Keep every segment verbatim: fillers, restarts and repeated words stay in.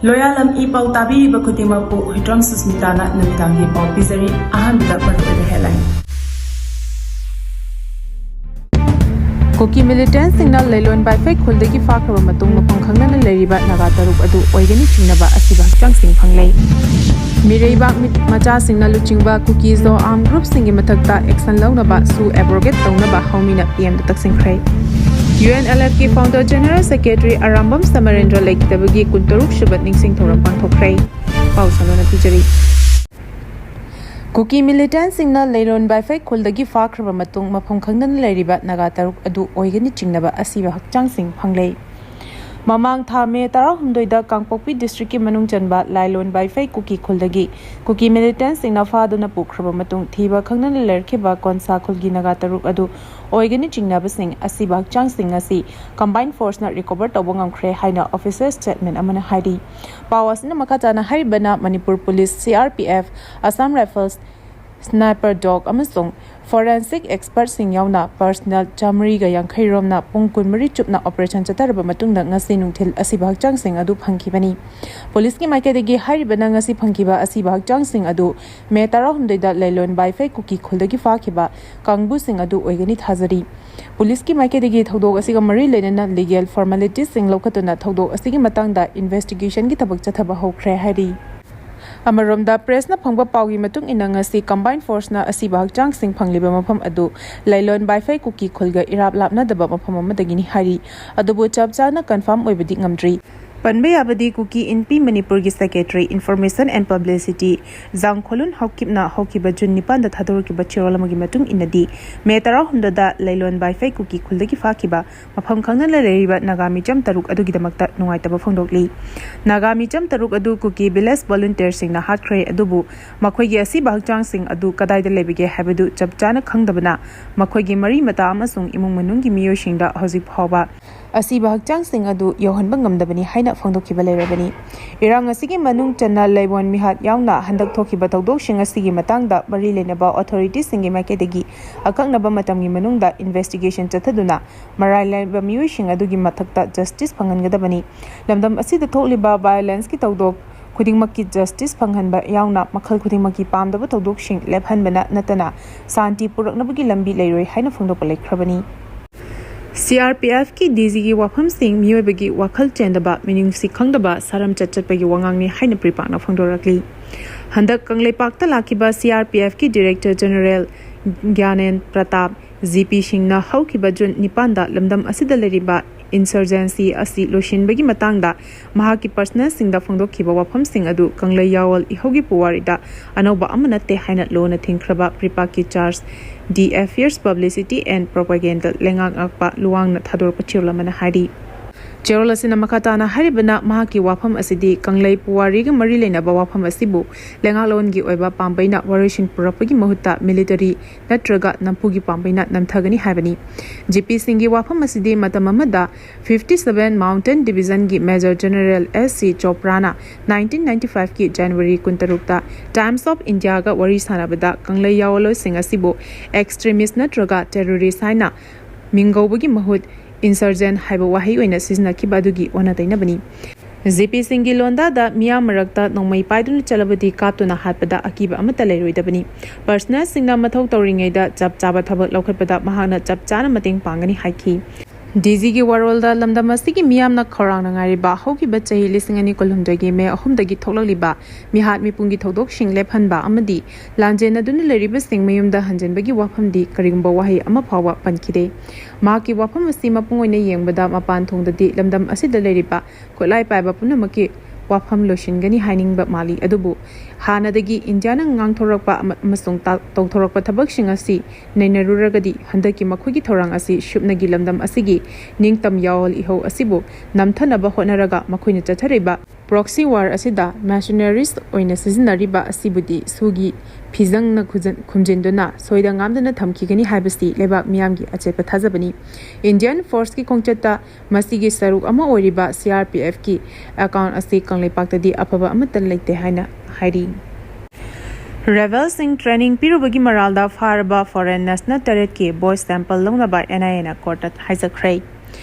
ꯂꯣꯌꯥꯂꯝ E ꯄꯥꯎ ꯇꯥꯕꯤꯔꯤꯕ ꯈꯨꯗꯤꯡꯃꯛꯄꯨ ꯍꯨꯏꯗ꯭ꯔꯣꯝ ꯁꯨꯁꯃꯤꯇꯥꯅ ꯅꯨꯃꯤꯗꯥꯡꯒꯤ ꯄꯥꯎ ꯄꯤꯖꯔꯤ꯫ ꯑꯍꯥꯟꯕꯗ ꯃꯔꯨꯑꯣꯏꯕ headline꯫ ꯀꯨꯀꯤ ꯃꯤꯂꯤꯇꯦꯟꯁꯤꯡꯅ ꯂꯩꯂꯣꯟ ꯕꯥꯏꯐꯩ ꯈꯨꯜꯗꯒꯤ ꯐꯥꯈ꯭ꯔꯕ ꯃꯇꯨꯡ ꯃꯐꯝ ꯈꯪꯗꯅ ꯂꯩꯔꯤꯕ ꯅꯥꯒꯥ ꯇꯔꯨꯛ ꯑꯗꯨ ꯑꯣꯏꯒꯅꯤ ꯆꯤꯡꯅꯕ ꯑꯁꯤꯕ ꯍꯛꯆꯥꯡꯁꯤꯡ ꯐꯪꯂꯦ꯫ ꯃꯤꯔꯩꯕꯥꯛ ꯃꯤ-, ꯃꯆꯥꯁꯤꯡꯅ ꯂꯨꯆꯤꯡꯕ ꯀꯨꯀꯤ ꯖꯣ ꯑꯥꯔꯝ ꯒ꯭ꯔꯨꯞꯁꯤꯡꯒꯤ ꯃꯊꯛꯇ action ꯂꯧꯅꯕ ꯁꯨ abrogate ꯇꯧꯅꯕ ꯍꯥꯎꯃꯤꯅ ꯄꯤ ꯑꯦꯝꯗ ꯇꯛꯁꯤꯟꯈ꯭ꯔꯦ꯫ ꯌꯨ ꯑꯦꯟ ꯑꯦꯜ ꯑꯦꯐꯀꯤ founder general secretary Arambam Samarendra ꯂꯩꯈꯤꯗꯕꯒꯤ ꯀꯨꯟꯇꯔꯨꯛ ꯁꯨꯕ ꯅꯤꯡꯁꯤꯡ ꯊꯧꯔꯝ ꯄꯥꯡꯊꯣꯛꯈ꯭ꯔꯦ꯫ ꯄꯥꯎ ꯁꯟꯗꯣꯛꯅ ꯄꯤꯖꯔꯤ꯫ ꯀꯨꯀꯤ ꯃꯤꯂꯤꯇꯦꯟꯁꯤꯡꯅ ꯂꯩꯂꯣꯟ ꯕꯥꯏꯐꯩ ꯈꯨꯜꯗꯒꯤ ꯐꯥꯈ꯭ꯔꯕ ꯃꯇꯨꯡ ꯃꯐꯝ ꯈꯪꯗꯅ ꯂꯩꯔꯤꯕ ꯅꯥꯒꯥ ꯇꯔꯨꯛ ꯑꯗꯨ ꯑꯣꯏꯒꯅꯤ ꯆꯤꯡꯅꯕ ꯑꯁꯤꯕ ꯍꯛꯆꯥꯡꯁꯤꯡ ꯐꯪꯂꯦ꯫ ꯃꯃꯥꯡ ꯊꯥ ꯃꯦ ꯇꯔꯥꯍꯨꯝꯗꯣꯏꯗ ꯀꯥꯡꯄꯣꯛꯄꯤ districtꯀꯤ ꯃꯅꯨꯡ ꯆꯟꯕ ꯂꯥꯏꯂꯣꯟ ꯕꯥꯏꯐꯩ ꯀꯨꯀꯤ ꯈꯨꯜꯗꯒꯤ ꯀꯨꯀꯤ ꯃꯤꯂꯤꯇꯦꯟꯁꯤꯡꯅ ꯐꯥꯗꯨꯅ ꯄꯨꯈ꯭ꯔꯕ ꯃꯇꯨꯡ ꯊꯤꯕ ꯈꯪꯗꯅ ꯂꯩꯔꯛꯈꯤꯕ ꯀꯣꯟꯁꯥ ꯈꯨꯜꯒꯤ ꯅꯥꯒꯥ ꯇꯔꯨꯛ ꯑꯗꯨ ꯑꯣꯏꯒꯅꯤ ꯆꯤꯡꯅꯕꯁꯤꯡ ꯑꯁꯤꯕ ꯍꯛꯆꯥꯡꯁꯤꯡ ꯑꯁꯤ combined forceꯅ recover ꯇꯧꯕ ꯉꯝꯈ꯭ꯔꯦ ꯍꯥꯏꯅ official statement ꯑꯃꯅ ꯍꯥꯏꯔꯤ꯫ ꯄꯥꯎ ꯑꯁꯤꯅ ꯃꯈꯥ ꯇꯥꯅ ꯍꯥꯏꯔꯤꯕꯅ Manipur police, C R P F, Assam Rifles, sniper dog ꯑꯃꯁꯨꯡ forensic expertꯁꯤꯡ ꯌꯥꯎꯅ personnel ꯆꯥꯃꯔꯤꯒ ꯌꯥꯡꯈꯩ ꯔꯣꯝꯅ ꯄꯨꯡ ꯀꯨꯟꯃꯔꯤ ꯆꯨꯞꯅ operation ꯆꯠꯊꯔꯕ ꯃꯇꯨꯡꯗ ꯉꯁꯤ ꯅꯨꯡꯊꯤꯜ ꯑꯁꯤꯕ ꯍꯛꯆꯥꯡꯁꯤꯡ ꯑꯗꯨ ꯐꯪꯈꯤꯕꯅꯤ꯫ ꯄꯨꯂꯤꯁꯀꯤ ꯃꯥꯏꯀꯩꯗꯒꯤ ꯍꯥꯏꯔꯤꯕꯅ ꯉꯁꯤ ꯐꯪꯈꯤꯕ ꯑꯁꯤꯕ ꯍꯛꯆꯥꯡꯁꯤꯡ ꯑꯗꯨ ꯃꯦ ꯇꯔꯥꯍꯨꯝꯗꯣꯏꯗ ꯂꯩꯂꯣꯟ ꯕꯥꯏꯐꯩ ꯀꯨꯀꯤ ꯈꯨꯜꯗꯒꯤ ꯐꯥꯈꯤꯕ ꯀꯥꯡꯕꯨꯁꯤꯡ ꯑꯗꯨ ꯑꯣꯏꯒꯅꯤ ꯊꯥꯖꯔꯤ꯫ ꯄꯨꯂꯤꯁꯀꯤ ꯃꯥꯏꯀꯩꯗꯒꯤ ꯊꯧꯗꯣꯛ ꯑꯁꯤꯒ ꯃꯔꯤ ꯂꯩꯅꯅ legal formalityꯁꯤꯡ ꯂꯧꯈꯠꯇꯨꯅ ꯊꯧꯗꯣꯛ ꯑꯁꯤꯒꯤ ꯃꯇꯥꯡꯗ investigationꯒꯤ ꯊꯕꯛ ꯆꯠꯊꯕ ꯍꯧꯈ꯭ꯔꯦ ꯍꯥꯏꯔꯤ꯫ ꯑꯃꯔꯣꯝꯗ, pressꯅ ꯐꯪꯕ ꯄꯥꯎꯒꯤ ꯃꯇꯨꯡ ꯏꯟꯅ, ꯉꯁꯤ combined forceꯅ ꯑꯁꯤꯕ ꯍꯛꯆꯥꯡꯁꯤꯡ ꯐꯪꯂꯤꯕ ꯃꯐꯝ ꯑꯗꯨ ꯂꯩꯂꯣꯟ ꯕꯥꯏꯐꯩ ꯀꯨꯀꯤ ꯈꯨꯜꯒ ꯏꯔꯥꯞ ꯂꯥꯞꯅꯗꯕ ꯃꯐꯝ ꯑꯃꯗꯒꯤꯅꯤ ꯍꯥꯏꯔꯤ꯫ ꯑꯗꯨꯕꯨ ꯆꯞ ꯆꯥꯅ confirm ꯑꯣꯏꯕꯗꯤ ꯉꯝꯗ꯭ꯔꯤ꯫ ꯄꯟꯕ ꯌꯥꯕꯗꯤ, ꯀꯨꯀꯤ ꯏꯟꯄꯤ ꯃꯅꯤꯄꯨꯔꯒꯤ secretary, information and publicity, ꯖꯥꯡꯈꯣꯂꯨꯟ ꯍꯥꯎꯀꯤꯞꯅ ꯍꯧꯈꯤꯕ ꯖꯨꯟ ꯅꯤꯄꯥꯟꯗ ꯊꯥꯗꯣꯔꯛꯈꯤꯕ ꯆꯦꯔꯣꯜ ꯑꯃꯒꯤ ꯃꯇꯨꯡ ꯏꯟꯅꯗꯤ, ꯃꯦ ꯇꯔꯥꯍꯨꯝꯗꯣꯏꯗ ꯂꯩꯂꯣꯟ ꯕꯥꯏꯐꯩ ꯀꯨꯀꯤ ꯈꯨꯜꯗꯒꯤ ꯐꯥꯈꯤꯕ ꯃꯐꯝ ꯈꯪꯗꯅ ꯂꯩꯔꯤꯕ ꯅꯥꯒꯥ ꯃꯤꯆꯝ ꯇꯔꯨꯛ ꯑꯗꯨꯒꯤꯗꯃꯛꯇ ꯅꯨꯡꯉꯥꯏꯇꯕ ꯐꯣꯡꯗꯣꯛꯂꯤ꯫ ꯅꯥꯒꯥ ꯃꯤꯆꯝ ꯇꯔꯨꯛ ꯑꯗꯨ ꯀꯨꯀꯤ village volunteerꯁꯤꯡꯅ ꯍꯥꯠꯈ꯭ꯔꯦ, ꯑꯗꯨꯕꯨ ꯃꯈꯣꯏꯒꯤ ꯑꯁꯤꯕ ꯍꯛꯆꯥꯡꯁꯤꯡ ꯑꯗꯨ ꯀꯗꯥꯏꯗ ꯂꯩꯕꯒꯦ ꯍꯥꯏꯕꯗꯨ ꯆꯞ ꯆꯥꯅ ꯈꯪꯗꯕꯅ ꯃꯈꯣꯏꯒꯤ ꯃꯔꯤ ꯃꯇꯥ ꯑꯃꯁꯨꯡ ꯏꯃꯨꯡ ꯃꯅꯨꯡꯒꯤ ꯃꯤꯑꯣꯏꯁꯤꯡꯗ ꯍꯧꯖꯤꯛ ꯐꯥꯎꯕ ꯑꯁꯤꯕ ꯍꯛꯆꯥꯡꯁꯤꯡ ꯑꯗꯨ ꯌꯧꯍꯟꯕ ꯉꯝꯗꯕꯅꯤ ꯍꯥꯏꯅ ꯐꯣꯡꯗꯣꯛꯈꯤꯕ ꯂꯩꯔꯕꯅꯤ꯫ ꯏꯔꯥꯡ ꯑꯁꯤꯒꯤ ꯃꯅꯨꯡ ꯆꯟꯅ ꯂꯩꯕꯣꯟ ꯃꯤꯍꯥꯠ ꯌꯥꯎꯅ ꯍꯟꯗꯛ ꯊꯣꯛꯈꯤꯕ ꯊꯧꯗꯣꯛꯁꯤꯡ ꯑꯁꯤꯒꯤ ꯃꯇꯥꯡꯗ ꯃꯔꯤ ꯂꯩꯅꯕ ꯑꯣꯊꯣꯔꯤꯇꯤꯁꯤꯡꯒꯤ ꯃꯥꯏꯀꯩꯗꯒꯤ ꯑꯀꯛꯅꯕ ꯃꯇꯝꯒꯤ ꯃꯅꯨꯡꯗ ꯏꯟꯚꯦꯁꯇꯤꯒꯦꯁꯟ ꯆꯠꯊꯗꯨꯅ ꯃꯔꯥꯜ ꯂꯩꯕ ꯃꯤꯑꯣꯏꯁꯤꯡ ꯑꯗꯨꯒꯤ ꯃꯊꯛꯇ ꯖꯁꯇꯤꯁ ꯐꯪꯍꯟꯒꯗꯕꯅꯤ꯫ ꯂꯝꯗꯝ ꯑꯁꯤꯗ ꯊꯣꯛꯂꯤꯕ ꯚꯥꯏꯑꯣꯂꯦꯟꯁꯀꯤ ꯊꯧꯗꯣꯛ ꯈꯨꯗꯤꯡꯃꯛꯀꯤ ꯖꯁꯇꯤꯁ ꯐꯪꯍꯟꯕ ꯌꯥꯎꯅ ꯃꯈꯜ ꯈꯨꯗꯤꯡꯃꯛꯀꯤ ꯄꯥꯝꯗꯕ ꯊꯧꯗꯣꯛꯁꯤꯡ ꯂꯦꯞꯍꯟꯕꯅ ꯅꯠꯇꯅ ꯁꯥꯟꯇꯤ ꯄꯨꯔꯛꯅꯕꯒꯤ ꯂꯝꯕꯤ ꯂꯩꯔꯣꯏ ꯍꯥꯏꯅ ꯐꯣꯡꯗꯣꯛꯄ ꯂꯩꯈ꯭ꯔꯕꯅꯤ꯫ ꯁꯤ ꯑꯥꯔ ꯄꯤ ꯑꯦꯐꯀꯤ ꯗꯤ ꯖꯤꯒꯤ ꯋꯥꯐꯝꯁꯤꯡ ꯃꯤꯑꯣꯏꯕꯒꯤ ꯋꯥꯈꯜ ꯆꯦꯟꯗꯕ, ꯃꯤꯅꯨꯡꯁꯤ ꯈꯪꯗꯕ ꯁꯥꯔꯝ ꯆꯠꯆꯠꯄꯒꯤ ꯋꯥꯉꯥꯡꯅꯤ ꯍꯥꯏꯅ ꯄ꯭ꯔꯤꯄꯥꯛꯅ ꯐꯣꯡꯗꯣꯔꯛꯂꯤ꯫ ꯍꯟꯗꯛ ꯀꯪꯂꯩꯄꯥꯛꯇ ꯂꯥꯛꯈꯤꯕ ꯁꯤ ꯑꯥꯔ ꯄꯤ ꯑꯦꯐꯀꯤ ꯗꯤꯔꯦꯛꯇꯔ ꯖꯦꯅꯔꯦꯜ ꯒ꯭ꯌꯥꯅꯦꯟ ꯄ꯭ꯔꯇꯥꯞ ꯖꯤ ꯄꯤ ꯁꯤꯡꯅ ꯍꯧꯈꯤꯕ ꯖꯨꯟ ꯅꯤꯄꯥꯟꯗ ꯂꯝꯗꯝ ꯑꯁꯤꯗ ꯂꯩꯔꯤꯕ ꯏꯟꯁꯔꯖꯦꯟꯁꯤ ꯑꯁꯤ ꯂꯣꯏꯁꯤꯟꯕꯒꯤ ꯃꯇꯥꯡꯗ ꯃꯍꯥꯛꯀꯤ ꯄꯥꯔꯁꯅꯦꯜꯁꯤꯡꯗ ꯐꯣꯡꯗꯣꯛꯈꯤꯕ ꯋꯥꯐꯝꯁꯤꯡ ꯑꯗꯨ ꯀꯪꯂꯩ ꯌꯥꯋꯜ ꯏꯍꯧꯒꯤ ꯄꯨꯋꯥꯔꯤꯗ ꯑꯅꯧꯕ ꯑꯃ ꯅꯠꯇꯦ ꯍꯥꯏꯅ ꯂꯣꯟꯅ ꯊꯤꯡꯈ꯭ꯔꯕ ꯄ꯭ꯔꯤꯄꯥꯛꯀꯤ chargé d'affaires publicity and propaganda ꯂꯩꯉꯥꯛ ꯉꯥꯛꯄ ꯂꯨꯋꯥꯡꯅ ꯊꯥꯗꯣꯔꯛꯄ ꯆꯦꯔꯣꯜ ꯑꯃꯅ ꯍꯥꯏꯔꯤ꯫ ꯆꯦꯔꯣꯜ ꯑꯁꯤꯅ ꯃꯈꯥ ꯇꯥꯅ ꯍꯥꯏꯔꯤꯕꯅ, ꯃꯍꯥꯛꯀꯤ ꯋꯥꯐꯝ ꯑꯁꯤꯗꯤ ꯀꯪꯂꯩ ꯄꯨꯋꯥꯔꯤꯒ ꯃꯔꯤ ꯂꯩꯅꯕ ꯋꯥꯐꯝ ꯑꯁꯤꯕꯨ ꯂꯩꯉꯥꯛꯂꯣꯟꯒꯤ ꯑꯣꯏꯕ ꯄꯥꯝꯕꯩꯅ ꯋꯥꯔꯣꯏꯁꯤꯟ ꯄꯨꯔꯛꯄꯒꯤ ꯃꯍꯨꯠꯇ ꯃꯤꯂꯤꯇꯔꯤ ꯅꯠꯇ꯭ꯔꯒ ꯅꯝꯐꯨꯒꯤ ꯄꯥꯝꯕꯩꯅ ꯅꯝꯊꯒꯅꯤ ꯍꯥꯏꯕꯅꯤ꯫ ꯖꯤ ꯄꯤ ꯁꯤꯡꯒꯤ ꯋꯥꯐꯝ ꯑꯁꯤꯗꯤ ꯃꯇꯝ ꯑꯃꯗ ꯐꯤꯐꯇꯤ ꯁꯚꯦꯟ ꯃꯥꯎꯟꯇꯦꯟ ꯗꯤꯕꯤꯖꯟꯒꯤ ꯃꯦꯖꯔ ꯖꯦꯅꯔꯦꯜ ꯑꯦꯁ ꯁꯤ ꯆꯣꯄ꯭ꯔꯥꯅ ꯅꯥꯏꯟꯇꯤꯟ ꯅꯥꯏꯟꯇꯤ ꯐꯥꯏꯚꯀꯤ ꯖꯅꯋꯥꯔꯤ ꯀꯨꯟꯇꯔꯨꯛꯇ ꯇꯥꯏꯝꯁ ꯑꯣꯐ ꯏꯟꯗꯤꯌꯥꯒ ꯋꯥꯔꯤ ꯁꯥꯟꯅꯕꯗ ꯀꯪꯂꯩ ꯌꯥꯋꯜꯂꯣꯏꯁꯤꯡ ꯑꯁꯤꯕꯨ ꯑꯦꯛꯁꯇ꯭ꯔꯤꯃꯤꯁ ꯅꯠꯇ꯭ꯔꯒ ꯇꯦꯔꯣꯔꯤꯁ ꯍꯥꯏꯅ ꯃꯤꯡꯒꯧꯕꯒꯤ ꯃꯍꯨꯠ ꯏꯟꯁꯔꯖꯦꯟ ꯍꯥꯏꯕ ꯋꯥꯍꯩ ꯑꯣꯏꯅ ꯁꯤꯖꯤꯟꯅꯈꯤꯕ ꯑꯗꯨꯒꯤ ꯑꯣꯟꯅ ꯇꯩꯅꯕꯅꯤ꯫ ꯖꯤ ꯄꯤ ꯁꯤꯡꯒꯤ ꯂꯣꯟꯗꯥꯗ ꯃꯤꯌꯥꯝ ꯃꯔꯛꯇ ꯅꯣꯡꯃꯩ ꯄꯥꯏꯗꯨꯅ ꯆꯠꯂꯕꯗꯤ ꯀꯥꯞꯇꯨꯅ ꯍꯥꯠꯄꯗ ꯑꯀꯤꯕ ꯑꯃꯠꯇ ꯂꯩꯔꯣꯏꯗꯕꯅꯤ꯫ ꯄꯥꯔꯁꯅꯦꯜꯁꯤꯡꯅ ꯃꯊꯧ ꯇꯧꯔꯤꯉꯩꯗ ꯆꯞ ꯆꯥꯕ ꯊꯕꯛ ꯂꯧꯈꯠꯄꯗ ꯃꯍꯥꯛꯅ ꯆꯞ ꯆꯥꯅ ꯃꯇꯦꯡ ꯄꯥꯡꯒꯅꯤ ꯍꯥꯏꯈꯤ꯫ ꯗꯤ ꯖꯤꯒꯤ ꯋꯥꯔꯣꯜꯗ ꯂꯝꯗꯝ ꯑꯁꯤꯒꯤ ꯃꯤꯌꯥꯝꯅ ꯈꯧꯔꯥꯡꯅ ꯉꯥꯏꯔꯤꯕ ꯍꯧꯈꯤꯕ ꯆꯍꯤ ꯂꯤꯁꯤꯡ ꯑꯅꯤ ꯀꯨꯟꯍꯨꯝꯗꯣꯏꯒꯤ ꯃꯦ ꯑꯍꯨꯝꯗꯒꯤ ꯊꯣꯛꯂꯛꯂꯤꯕ ꯃꯤꯍꯥꯠ ꯃꯤꯄꯨꯡꯒꯤ ꯊꯧꯗꯣꯛꯁꯤꯡ ꯂꯦꯞꯍꯟꯕ ꯑꯃꯗꯤ ꯂꯥꯟꯖꯦꯟꯅꯗꯨꯅ ꯂꯩꯔꯤꯕꯁꯤꯡ ꯃꯌꯨꯝꯗ ꯍꯟꯖꯤꯟꯕꯒꯤ ꯋꯥꯐꯝꯗꯤ ꯀꯔꯤꯒꯨꯝꯕ ꯋꯥꯍꯩ ꯑꯃ ꯐꯥꯎꯕ ꯄꯟꯈꯤꯗꯦ꯫ ꯃꯍꯥꯛꯀꯤ ꯋꯥꯐꯝ ꯑꯁꯤ ꯃꯄꯨꯡ ꯑꯣꯏꯅ ꯌꯦꯡꯕꯗ ꯃꯄꯥꯟ ꯊꯣꯡꯗꯗꯤ ꯂꯝꯗꯝ ꯑꯁꯤꯗ ꯂꯩꯔꯤꯕ ꯈꯨꯠꯂꯥꯏ ꯄꯥꯏꯕ ꯄꯨꯝꯅꯃꯛꯀꯤ ꯋꯥꯐꯝ ꯂꯣꯏꯁꯤꯟꯒꯅꯤ ꯍꯥꯏꯅꯤꯡꯕ ꯃꯥꯜꯂꯤ, ꯑꯗꯨꯕꯨ ꯍꯥꯟꯅꯗꯒꯤ ꯏꯟꯗꯤꯌꯥꯅ ꯉꯥꯡꯊꯣꯔꯛꯄ ꯑꯃ-, ꯑꯃꯁꯨꯡ ꯇ-, ꯇꯧꯊꯣꯔꯛꯄ ꯊꯕꯛꯁꯤꯡ ꯑꯁꯤ ꯅꯩꯅꯔꯨꯔꯒꯗꯤ ꯍꯟꯗꯛꯀꯤ ꯃꯈꯣꯏꯒꯤ ꯊꯧꯔꯥꯡ ꯑꯁꯤ ꯁꯨꯞꯅꯒꯤ ꯂꯝꯗꯝ ꯑꯁꯤꯒꯤ ꯅꯤꯡꯇꯝ ꯌꯥꯋꯜ ꯏꯍꯧ ꯑꯁꯤꯕꯨ ꯅꯝꯊꯅꯕ ꯍꯣꯠꯅꯔꯒ ꯃꯈꯣꯏꯅ ꯆꯠꯊꯔꯤꯕ Proxy war ꯑꯁꯤꯗ mercenaries ꯑꯣꯏꯅ ꯁꯤꯖꯤꯟꯅꯔꯤꯕ ꯑꯁꯤꯕꯨꯗꯤ ꯁꯨꯒꯤ ꯐꯤꯖꯪꯅ ꯈꯨꯖꯟ-, ꯈꯨꯝꯖꯤꯟꯗꯨꯅ ꯁꯣꯏꯗ ꯉꯥꯝꯗꯅ ꯊꯝꯈꯤꯒꯅꯤ ꯍꯥꯏꯕꯁꯤ ꯂꯩꯕꯥꯛ ꯃꯤꯌꯥꯝꯒꯤ ꯑꯆꯦꯠꯄ ꯊꯥꯖꯕꯅꯤ꯫ Indian forceꯀꯤ ꯈꯣꯡꯆꯠꯇ ꯃꯁꯤꯒꯤ ꯁꯔꯨꯛ ꯑꯃ ꯑꯣꯏꯔꯤꯕ CRPFꯀꯤ account ꯑꯁꯤ ꯀꯪꯂꯩꯄꯥꯛꯇꯗꯤ ꯑꯐꯕ ꯑꯃꯠꯇ ꯂꯩꯇꯦ ꯍꯥꯏꯅ ꯍꯥꯏꯔꯤ꯫ Rebelꯁꯤꯡ training ꯄꯤꯔꯨꯕꯒꯤ ꯃꯔꯥꯜꯗ ꯐꯥꯔꯕ foreign national ꯇꯔꯦꯠꯀꯤ voice sample ꯂꯧꯅꯕ NIAꯅ courtꯇ ꯍꯥꯏꯖꯈ꯭ꯔꯦ꯫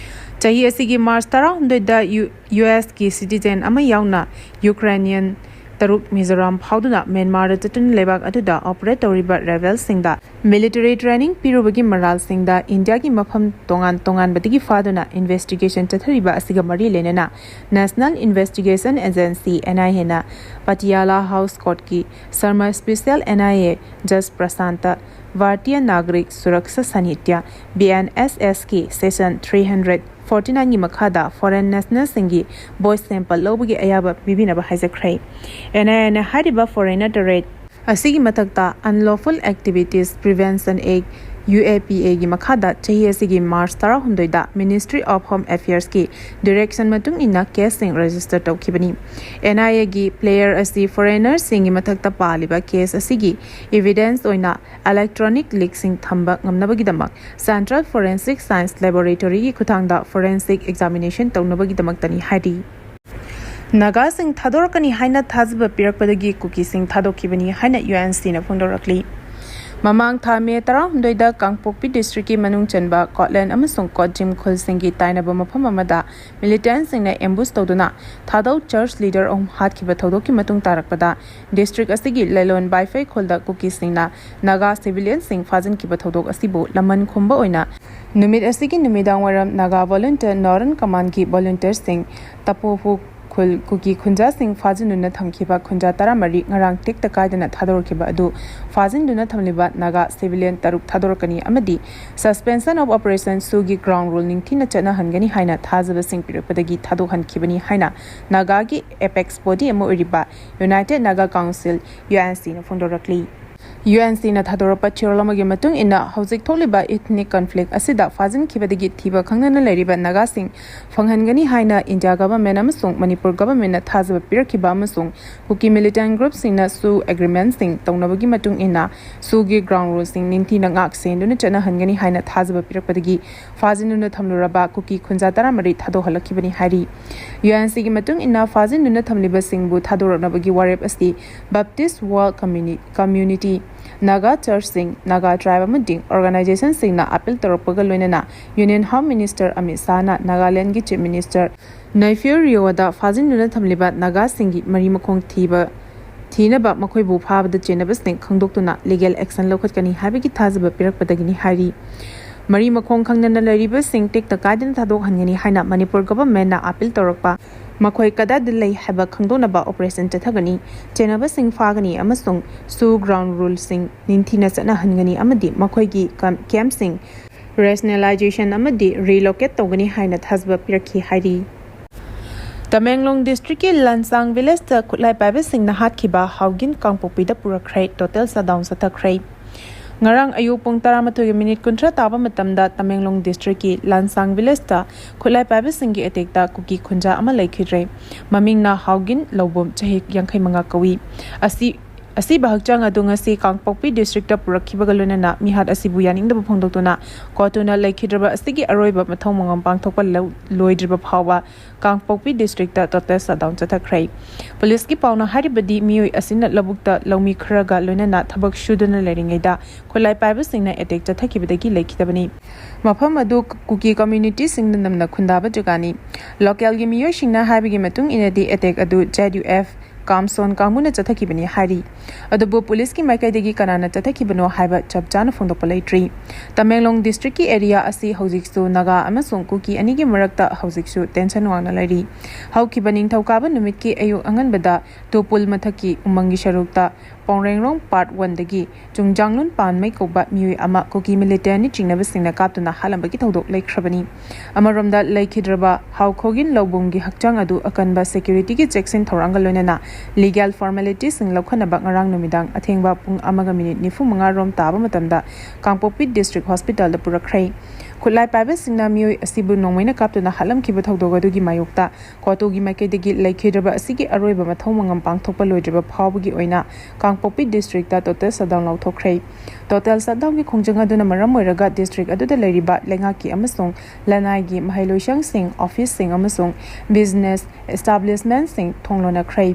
ꯆꯍꯤ ꯑꯁꯤꯒꯤ March ꯇꯔꯥꯍꯨꯝꯗꯣꯏꯗ ꯌꯨ-, USꯀꯤ citizen ꯑꯃ ꯌꯥꯎꯅ Ukrainian ꯇꯔꯨꯛ ꯃꯤꯖꯣꯔꯥꯝ ꯐꯥꯎꯗꯨꯅ ꯃ꯭ꯌꯥꯟꯃꯥꯔꯗ ꯆꯠꯇꯨꯅ ꯂꯩꯕꯥꯛ ꯑꯗꯨꯗ operate ꯇꯧꯔꯤꯕ rebelꯁꯤꯡꯗ military training ꯄꯤꯔꯨꯕꯒꯤ ꯃꯔꯥꯜꯁꯤꯡꯗ ꯏꯟꯗꯤꯌꯥꯒꯤ ꯃꯐꯝ ꯇꯣꯉꯥꯟ ꯇꯣꯉꯥꯟꯕꯗꯒꯤ ꯐꯥꯗꯨꯅ investigation ꯆꯠꯊꯔꯤꯕ ꯑꯁꯤꯒ ꯃꯔꯤ ꯂꯩꯅꯅ National Investigation Agency, NIAꯅ Patiala House Courtꯀꯤ Sharma Special NIA Judge Prasanta Bharatiya Nagarik Suraksha Sahitya, BNSSꯀꯤ section three hundred forty nineꯒꯤ ꯃꯈꯥꯗ foreign nationalꯁꯤꯡꯒꯤ voice sample ꯂꯧꯕꯒꯤ ꯑꯌꯥꯕ ꯄꯤꯕꯤꯅꯕ ꯍꯥꯏꯖꯈ꯭ꯔꯦ꯫ NIAꯅ ꯍꯥꯏꯔꯤꯕ foreigner ꯇꯔꯦꯠ ꯑꯁꯤꯒꯤ ꯃꯊꯛꯇ Unlawful Activities Prevention Act, UAPAꯒꯤ ꯃꯈꯥꯗ ꯆꯍꯤ ꯑꯁꯤꯒꯤ March ꯇꯔꯥꯍꯨꯝꯗꯣꯏꯗ Ministry of Home Affairsꯀꯤ direction ꯃꯇꯨꯡ ꯏꯟꯅ caseꯁꯤꯡ register ꯇꯧꯈꯤꯕꯅꯤ꯫ NIAꯒꯤ player ꯑꯁꯤ foreignerꯁꯤꯡꯒꯤ ꯃꯊꯛꯇ ꯄꯥꯜꯂꯤꯕ case ꯑꯁꯤꯒꯤ evidence ꯑꯣꯏꯅ electronic leakꯁꯤꯡ ꯊꯝꯕ ꯉꯝꯅꯕꯒꯤꯗꯃꯛ Central Forensic Science Laboratoryꯒꯤ ꯈꯨꯠꯊꯥꯡꯗ forensic examination ꯇꯧꯅꯕꯒꯤꯗꯃꯛꯇꯅꯤ ꯍꯥꯏꯔꯤ꯫ ꯅꯥꯒꯥꯁꯤꯡ ꯊꯥꯗꯣꯔꯛꯀꯅꯤ ꯍꯥꯏꯅ ꯊꯥꯖꯕ ꯄꯤꯔꯛꯄꯗꯒꯤ ꯀꯨꯀꯤꯁꯤꯡ ꯊꯥꯗꯣꯛꯈꯤꯕꯅꯤ ꯍꯥꯏꯅ UNCꯅ ꯐꯣꯡꯗꯣꯔꯛꯂꯤ꯫ ꯃꯃꯥꯡ ꯊꯥ May ꯇꯔꯥꯍꯨꯝꯗꯣꯏꯗ ꯀꯥꯡꯄꯣꯛꯄꯤ districtꯀꯤ ꯃꯅꯨꯡ ꯆꯟꯕ ꯀꯣꯠꯂꯦꯟ ꯑꯃꯁꯨꯡ ꯀꯣꯠꯖꯤꯝ ꯈꯨꯜꯁꯤꯡꯒꯤ ꯇꯥꯏꯅꯕ ꯃꯐꯝ ꯑꯃꯗ militantꯁꯤꯡꯅ ambush ꯇꯧꯗꯨꯅ ꯊꯥꯗꯧ church leader ꯑꯍꯨꯝ ꯍꯥꯠꯈꯤꯕ ꯊꯧꯗꯣꯛꯀꯤ ꯃꯇꯨꯡ ꯇꯥꯔꯛꯄꯗ district ꯑꯁꯤꯒꯤ ꯂꯦꯂꯣꯟ ꯕꯥꯏꯐꯩ ꯈꯨꯜꯗ ꯀꯨꯀꯤꯁꯤꯡꯅ ꯅꯥꯒꯥ civilianꯁꯤꯡ ꯐꯥꯖꯤꯟꯈꯤꯕ ꯊꯧꯗꯣꯛ ꯑꯁꯤꯕꯨ ꯂꯃꯟ ꯈꯨꯝꯕ ꯑꯣꯏꯅ ꯅꯨꯃꯤꯠ ꯑꯁꯤꯒꯤ ꯅꯨꯃꯤꯗꯥꯡ ꯋꯥꯏꯔꯝ ꯅꯥꯒꯥ volunteer Northern Commandꯀꯤ volunteerꯁꯤꯡ ꯇꯄꯣꯐꯨ ꯈꯨꯜ ꯀꯨꯀꯤ ꯈꯨꯟꯖꯥꯁꯤꯡ ꯐꯥꯖꯤꯟꯗꯨꯅ ꯊꯝꯈꯤꯕ ꯈꯨꯟꯖꯥ ꯇꯔꯥꯃꯔꯤ ꯉꯔꯥꯡ ꯇꯦꯛꯇ ꯀꯥꯏꯗꯅ ꯊꯥꯗꯣꯔꯛꯈꯤꯕ ꯑꯗꯨ ꯐꯥꯖꯤꯟꯗꯨꯅ ꯊꯝꯂꯤꯕ ꯅꯥꯒꯥ civilian ꯇꯔꯨꯛ ꯊꯥꯗꯣꯔꯛꯀꯅꯤ ꯑꯃꯗꯤ suspension of operation ꯁꯨꯒꯤ ground rule ꯅꯤꯡꯊꯤꯅ ꯆꯠꯅꯍꯟꯒꯅꯤ ꯍꯥꯏꯅ ꯊꯥꯖꯕꯁꯤꯡ ꯄꯤꯔꯛꯄꯗꯒꯤ ꯊꯥꯗꯣꯛꯍꯟꯈꯤꯕꯅꯤ ꯍꯥꯏꯅ ꯅꯥꯒꯥꯒꯤ apex body ꯑꯃ ꯑꯣꯏꯔꯤꯕ United Naga Council, UNCꯅ ꯐꯣꯡꯗꯣꯔꯛꯂꯤ꯫ ꯌꯨ ꯑꯦꯟ ꯁꯤꯅ ꯊꯥꯗꯣꯔꯛꯄ ꯆꯦꯔꯣꯜ ꯑꯃꯒꯤ ꯃꯇꯨꯡ ꯏꯟꯅ, ꯍꯧꯖꯤꯛ ꯊꯣꯛꯂꯤꯕ ethnic conflict ꯑꯁꯤꯗ ꯐꯥꯖꯤꯟꯈꯤꯕꯗꯒꯤ ꯊꯤꯕ ꯈꯪꯗꯅ ꯂꯩꯔꯤꯕ ꯅꯥꯒꯥꯁꯤꯡ ꯐꯪꯍꯟꯒꯅꯤ ꯍꯥꯏꯅ ꯏꯟꯗꯤꯌꯥ ꯒꯚꯔꯟꯃꯦꯟꯠ ꯑꯃꯁꯨꯡ ꯃꯅꯤꯄꯨꯔ ꯒꯚꯔꯟꯃꯦꯟꯠꯅ ꯊꯥꯖꯕ ꯄꯤꯔꯛꯈꯤꯕ ꯑꯃꯁꯨꯡ ꯀꯨꯀꯤ militant group ꯁꯤꯡꯅ ꯁꯨ ꯑꯦꯒ꯭ꯔꯤꯃꯦꯟꯠꯁꯤꯡ ꯇꯧꯅꯕꯒꯤ ꯃꯇꯨꯡ ꯏꯟꯅ ꯁꯨꯒꯤ ground rule ꯁꯤꯡ ꯅꯤꯡꯊꯤꯅ ꯉꯥꯛ ꯁꯦꯟꯗꯨꯅ ꯆꯠꯅꯍꯟꯒꯅꯤ ꯍꯥꯏꯅ ꯊꯥꯖꯕ ꯄꯤꯔꯛꯄꯗꯒꯤ ꯐꯥꯖꯤꯟꯗꯨꯅ ꯊꯝꯂꯨꯔꯕ ꯀꯨꯀꯤ ꯈꯨꯟꯖꯥ ꯇꯔꯥꯃꯔꯤ ꯊꯥꯗꯣꯛꯍꯜꯂꯛꯈꯤꯕꯅꯤ ꯍꯥꯏꯔꯤ꯫ ꯌꯨ ꯑꯦꯟ ꯁꯤꯒꯤ ꯃꯇꯨꯡ ꯏꯟꯅ ꯐꯥꯖꯤꯟꯗꯨꯅ ꯊꯝꯂꯤꯕꯁꯤꯡꯕꯨ ꯊꯥꯗꯣꯔꯛꯅꯕꯒꯤ ꯋꯥꯔꯦꯞ ꯑꯁꯤ Baptist World Communi- Community, Naga ꯆꯔꯆꯁꯤꯡ, Naga ꯇ꯭ꯔꯥꯏꯕ ꯑꯃꯗꯤ ꯑꯣꯔꯒꯅꯥꯏꯖꯦꯁꯟꯁꯤꯡꯅ ꯑꯥꯄꯤꯜ ꯇꯧꯔꯛꯄꯒ ꯂꯣꯏꯅꯅ ꯌꯨꯅꯤꯌꯟ ꯍꯣꯝ ꯃꯤꯅꯤꯁꯇꯔ ꯑꯃꯤꯠ ꯁꯥꯍꯅ ꯅꯥꯒꯥꯂꯦꯟꯗꯒꯤ ꯆꯤꯐ ꯃꯤꯅꯤꯁꯇꯔ ꯅꯩꯐꯤꯌꯨ ꯔꯤꯑꯣꯗ ꯐꯥꯖꯤꯟꯗꯨꯅ ꯊꯝꯂꯤꯕ ꯅꯥꯒꯥꯁꯤꯡꯒꯤ ꯃꯔꯤ ꯃꯈꯣꯡ ꯊꯤꯕ ꯊꯤꯅꯕ ꯃꯈꯣꯏꯕꯨ ꯐꯥꯕꯗ ꯆꯦꯟꯅꯕꯁꯤꯡ ꯈꯪꯗꯣꯛꯇꯨꯅ ꯂꯤꯒꯦꯜ ꯑꯦꯛꯁꯟ ꯂꯧꯈꯠꯀꯅꯤ ꯍꯥꯏꯕꯒꯤ ꯊꯥꯖꯕ ꯄꯤꯔꯛꯄꯗꯒꯤꯅꯤ ꯍꯥꯏꯔꯤ꯫ ꯃꯔꯤ ꯃꯈꯣꯡ ꯈꯪꯗꯅ ꯂꯩꯔꯤꯕꯁꯤꯡ ꯇꯦꯛꯇ ꯀꯥꯏꯗꯅ ꯊꯥꯗꯣꯛꯍꯟꯒꯅꯤ ꯍꯥꯏꯅ ꯃꯅꯤꯄꯨꯔ ꯒꯚꯔꯟꯃꯦꯟꯠꯅ ꯑꯥꯄꯤꯜ ꯇꯧꯔꯛꯄ, ꯃꯈꯣꯏ ꯀꯗꯥꯏꯗ ꯂꯩ ꯍꯥꯏꯕ ꯈꯪꯗꯣꯛꯅꯕ ꯑꯣꯄꯔꯦꯁꯟ ꯆꯠꯊꯒꯅꯤ, ꯆꯦꯟꯅꯕꯁꯤꯡ ꯐꯥꯒꯅꯤ ꯑꯃꯁꯨꯡ ꯁꯨ ground rule ꯁꯤꯡ ꯅꯤꯡꯊꯤꯅ ꯆꯠꯅꯍꯟꯒꯅꯤ ꯑꯃꯗꯤ ꯃꯈꯣꯏꯒꯤ ꯀꯝ- ꯀꯦꯝꯞꯁꯤꯡ ꯔꯦꯁꯅꯦꯂꯥꯏꯖꯦꯁꯟ ꯑꯃꯗꯤ ꯔꯤꯂꯣꯀꯦꯠ ꯇꯧꯒꯅꯤ ꯍꯥꯏꯅ ꯊꯥꯖꯕ ꯄꯤꯔꯛꯈꯤ ꯍꯥꯏꯔꯤ꯫ ꯇꯃꯦꯡꯂꯣꯡ ꯗꯤꯁꯇ꯭ꯔꯤꯛꯀꯤ ꯂꯥꯟꯁꯥꯡ ꯚꯤꯂꯦꯖꯇ ꯈꯨꯠꯂꯥꯏ ꯄꯥꯏꯕꯁꯤꯡꯅ ꯍꯥꯠꯈꯤꯕ ꯍꯥꯎꯒꯤꯟ ꯀꯥꯡꯄꯣꯛꯄꯤꯗ ꯄꯨꯔꯛꯈ꯭ꯔꯦ, ꯇꯣꯇꯦꯜ ꯁꯠꯗꯥꯎꯟ ꯆꯠꯊꯈ꯭ꯔꯦ꯫ ꯉꯔꯥꯡ ꯑꯌꯨꯛ ꯄꯨꯡ ꯇꯔꯥꯃꯥꯊꯣꯏꯒ ꯃꯤꯅꯤꯠ ꯀꯨꯟꯊ꯭ꯔꯥ ꯇꯥꯕ ꯃꯇꯝꯗ ꯇꯃꯦꯡꯂꯣꯡ ꯗꯤꯁꯇ꯭ꯔꯤꯛꯀꯤ ꯂꯥꯟꯁꯥꯡ ꯚꯤꯂꯦꯖꯇ ꯈꯨꯠꯂꯥꯏ ꯄꯥꯏꯕꯁꯤꯡꯒꯤ ꯑꯦꯇꯦꯛꯇ ꯀꯨꯀꯤ ꯈꯨꯟꯖꯥ ꯑꯃ ꯂꯩꯈꯤꯗ꯭ꯔꯦ꯫ ꯃꯃꯤꯡꯅ ꯍꯥꯎꯒꯤꯟ ꯂꯧꯕꯨꯝ, ꯆꯍꯤ ꯌꯥꯡꯈꯩ ꯃꯉꯥ ꯀꯧꯏ꯫ ꯑꯁꯤ ꯑꯁꯤꯕ ꯍꯛꯆꯥꯡ ꯑꯗꯨ ꯉꯁꯤ ꯀꯥꯡꯄꯣꯛꯄꯤ ꯗꯤꯁꯇ꯭ꯔꯤꯛꯇ ꯄꯨꯔꯛꯈꯤꯕꯒ ꯂꯣꯏꯅꯅ ꯃꯤꯍꯥꯠ ꯑꯁꯤꯕꯨ ꯌꯥꯅꯤꯡꯗꯕ ꯐꯣꯡꯗꯣꯛꯇꯨꯅ ꯀꯣꯇꯨꯅ ꯂꯩꯈꯤꯗ꯭ꯔꯕ ꯑꯁꯤꯒꯤ ꯑꯔꯣꯏꯕ ꯃꯊꯧ ꯃꯉꯝ ꯄꯥꯡꯊꯣꯛꯄ ꯂꯧ- ꯂꯣꯏꯗ꯭ꯔꯤꯕ ꯐꯥꯎꯕ ꯀꯥꯡꯄꯣꯛꯄꯤ ꯗꯤꯁꯇ꯭ꯔꯤꯛꯇ ꯇꯣꯇꯦꯜ ꯁꯠꯗꯥꯎꯟ ꯆꯠꯊꯈ꯭ꯔꯦ꯫ ꯄꯨꯂꯤꯁꯀꯤ ꯄꯥꯎꯅ ꯍꯥꯏꯔꯤꯕꯗꯤ ꯃꯤꯑꯣꯏ ꯑꯁꯤꯅ ꯂꯧꯕꯨꯛꯇ ꯂꯧꯃꯤ ꯈꯔꯒ ꯂꯣꯏꯅꯅ ꯊꯕꯛ ꯁꯨꯗꯨꯅ ꯂꯩꯔꯤꯉꯩꯗ ꯈꯨꯠꯂꯥꯏ ꯄꯥꯏꯕꯁꯤꯡꯅ ꯑꯦꯇꯦꯛ ꯆꯠꯊꯈꯤꯕꯗꯒꯤ ꯂꯩꯈꯤꯗꯕꯅꯤ꯫ ꯃꯐꯝ ꯑꯗꯨ ꯀꯨꯀꯤ ꯀꯝꯃ꯭ꯌꯨꯅꯤꯇꯤꯁꯤꯡꯅ ꯅꯝꯅ ꯈꯨꯟꯗꯥꯕ ꯖꯒꯥꯅꯤ꯫ ꯂꯣꯀꯦꯜꯒꯤ ꯃꯤꯑꯣꯏꯁꯤꯡꯅ ꯍꯥꯏꯕꯒꯤ ꯃꯇꯨꯡ ꯏꯟꯅꯗꯤ ꯑꯦꯇꯦꯛ ꯑꯗꯨ ꯖꯦꯗ ꯌꯨ ꯑꯦꯐ ꯀꯥꯝꯁꯣꯟ ꯀꯥꯡꯕꯨꯅ ꯆꯠꯊꯈꯤꯕꯅꯤ ꯍꯥꯏꯔꯤ꯫ ꯑꯗꯨꯕꯨ ꯄꯨꯂꯤꯁꯀꯤ ꯃꯥꯏꯀꯩꯗꯒꯤ ꯀꯅꯥꯅ ꯆꯠꯊꯈꯤꯕꯅꯣ ꯍꯥꯏꯕ ꯆꯞ ꯆꯥꯅ ꯐꯣꯡꯗꯣꯛꯄ ꯂꯩꯇ꯭ꯔꯤ꯫ ꯇꯃꯦꯡꯂꯣꯡ ꯗꯤꯁꯇ꯭ꯔꯤꯛꯀꯤ ꯑꯦꯔꯤꯌꯥ ꯑꯁꯤ ꯍꯧꯖꯤꯛꯁꯨ ꯅꯥꯒꯥ ꯑꯃꯁꯨꯡ ꯀꯨꯀꯤ ꯑꯅꯤꯒꯤ ꯃꯔꯛꯇ ꯍꯧꯖꯤꯛꯁꯨ ꯇꯦꯟꯁꯟ ꯋꯥꯡꯅ ꯂꯩꯔꯤ꯫ ꯍꯧꯈꯤꯕ ꯅꯤꯡꯊꯧꯀꯥꯕ ꯅꯨꯃꯤꯠꯀꯤ ꯑꯌꯨꯛ ꯑꯉꯟꯕꯗ ꯇꯨꯄꯨꯜ ꯃꯊꯛꯀꯤ ꯎꯃꯪꯒꯤ ꯁꯔꯨꯛꯇ ꯄꯥꯎꯔꯦꯡꯔꯣꯡ ꯄꯥꯔꯠ ꯋꯥꯟꯗꯒꯤ ꯆꯨꯡꯖꯥꯡꯂꯨꯟ ꯄꯥꯟꯃꯩ ꯀꯧꯕ ꯃꯤꯑꯣꯏ ꯑꯃ ꯀꯨꯀꯤ ꯃꯤꯂꯤꯇꯦꯟꯅꯤ ꯆꯤꯡꯅꯕꯁꯤꯡꯅ ꯀꯥꯞꯇꯨꯅ ꯍꯥꯠꯂꯝꯕꯒꯤ ꯊꯧꯗꯣꯛ ꯂꯩꯈ꯭ꯔꯕꯅꯤ꯫ ꯑꯃꯔꯣꯝꯗ, ꯂꯩꯈꯤꯗ꯭ꯔꯕ ꯍꯥꯎ ꯈꯣꯒꯤꯟ ꯂꯧꯕꯨꯝꯒꯤ ꯍꯛꯆꯥꯡ ꯑꯗꯨ ꯑꯀꯟꯕ ꯁꯦꯀ꯭ꯌꯨꯔꯤꯇꯤꯒꯤ ꯆꯦꯛꯁꯤꯟ ꯊꯧꯔꯥꯡꯒ ꯂꯣꯏꯅꯅ ꯂꯤꯒꯦꯜ ꯐꯣꯔꯃꯦꯂꯤꯇꯤꯁꯤꯡ ꯂꯧꯈꯠꯅꯕ ꯉꯔꯥꯡ ꯅꯨꯃꯤꯗꯥꯡ ꯑꯊꯦꯡꯕ ꯄꯨꯡ ꯑꯃꯒ ꯃꯤꯅꯤꯠ ꯅꯤꯐꯨ ꯃꯉꯥ ꯔꯣꯝ ꯇꯥꯕ ꯃꯇꯝꯗ ꯀꯥꯡꯄꯣꯛꯄꯤ ꯗꯤꯁꯇ꯭ꯔꯤꯛ ꯍꯣꯁꯄꯤꯇꯥꯜꯗ ꯄꯨꯔꯛꯈ꯭ꯔꯦ꯫ ꯈꯨꯠꯂꯥꯏ ꯄꯥꯏꯕꯁꯤꯡꯅ ꯃꯤꯑꯣꯏ ꯑꯁꯤꯕꯨ ꯅꯣꯡꯃꯩꯅ ꯀꯥꯞꯇꯨꯅ ꯍꯥꯠꯂꯝꯈꯤꯕ ꯊꯧꯗꯣꯛ ꯑꯗꯨꯒꯤ ꯃꯥꯌꯣꯛꯇ ꯀꯣꯇꯨꯒꯤ ꯃꯥꯏꯀꯩꯗꯒꯤ ꯂꯩꯈꯤꯗ꯭ꯔꯕ ꯑꯁꯤꯒꯤ ꯑꯔꯣꯏꯕ ꯃꯊꯧ ꯃꯉꯝ ꯄꯥꯡꯊꯣꯛꯄ ꯂꯣꯏꯗ꯭ꯔꯤꯕ ꯐꯥꯎꯕꯒꯤ ꯑꯣꯏꯅ ꯀꯥꯡꯄꯣꯛꯄꯤ ꯗꯤꯁꯇ꯭ꯔꯤꯛꯇ ꯇꯣꯇꯦꯜ ꯁꯠꯗꯥꯎꯟ ꯂꯥꯎꯊꯣꯛꯈ꯭ꯔꯦ꯫ ꯇꯣꯇꯦꯜ ꯁꯠꯗꯥꯎꯟꯒꯤ ꯈꯣꯡꯖꯪ ꯑꯗꯨꯅ ꯃꯔꯝ ꯑꯣꯏꯔꯒ ꯗꯤꯁꯇ꯭ꯔꯤꯛ ꯑꯗꯨꯗ ꯂꯩꯔꯤꯕ ꯂꯩꯉꯥꯛꯀꯤ ꯑꯃꯁꯨꯡ ꯂꯅꯥꯏꯒꯤ ꯃꯍꯩꯂꯣꯏꯁꯪꯁꯤꯡ, ꯑꯣꯐꯤꯁꯁꯤꯡ ꯑꯃꯁꯨꯡ ꯕꯤꯖꯤꯅꯦꯁ ꯏꯁꯇꯥꯕ꯭ꯂꯤꯁꯃꯦꯟꯁꯤꯡ ꯊꯣꯡ ꯂꯣꯟꯅꯈ꯭ꯔꯦ꯫